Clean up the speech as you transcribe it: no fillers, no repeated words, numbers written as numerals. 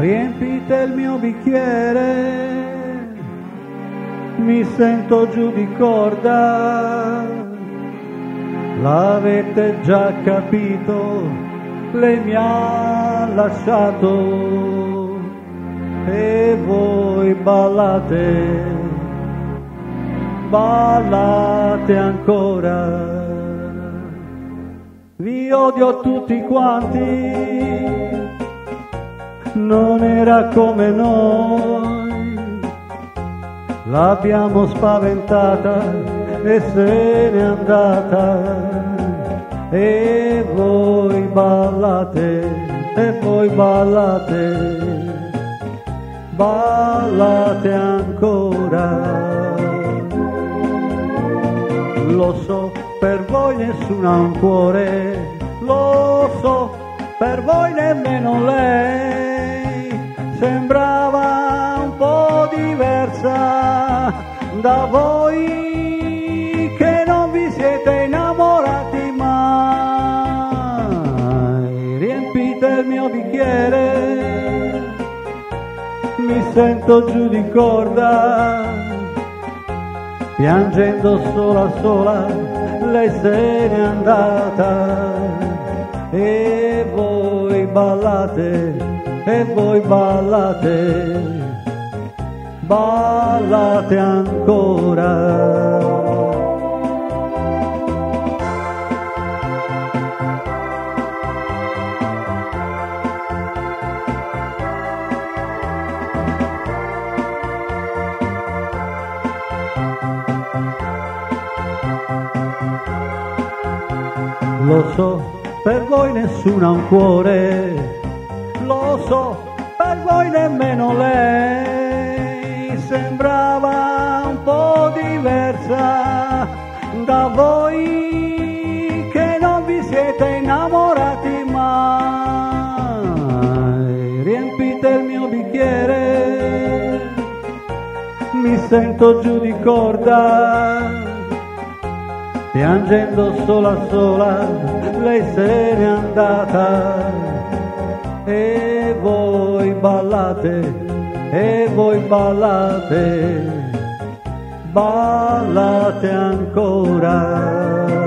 Riempite il mio bicchiere, mi sento giù di corda. L'avete già capito, lei mi ha lasciato e voi ballate, ballate ancora. Vi odio tutti quanti, non era come noi, l'abbiamo spaventata e se n'è andata. E voi ballate, e voi ballate, ballate ancora. Lo so, per voi nessuno ha un cuore, lo so, per voi nemmeno lei. Sembrava un po' diversa da voi che non vi siete innamorati mai. Riempite il mio bicchiere, mi sento giù di corda, piangendo sola sola, lei se n'è andata. E voi ballate, e voi ballate, ballate ancora. Lo so, per voi nessuno ha un cuore, lo so, per voi nemmeno lei. Sembrava un po' diversa da voi che non vi siete innamorati mai. Riempite il mio bicchiere, mi sento giù di corda. Piangendo sola sola, lei se n'è andata. E voi ballate, e voi ballate, ballate ancora.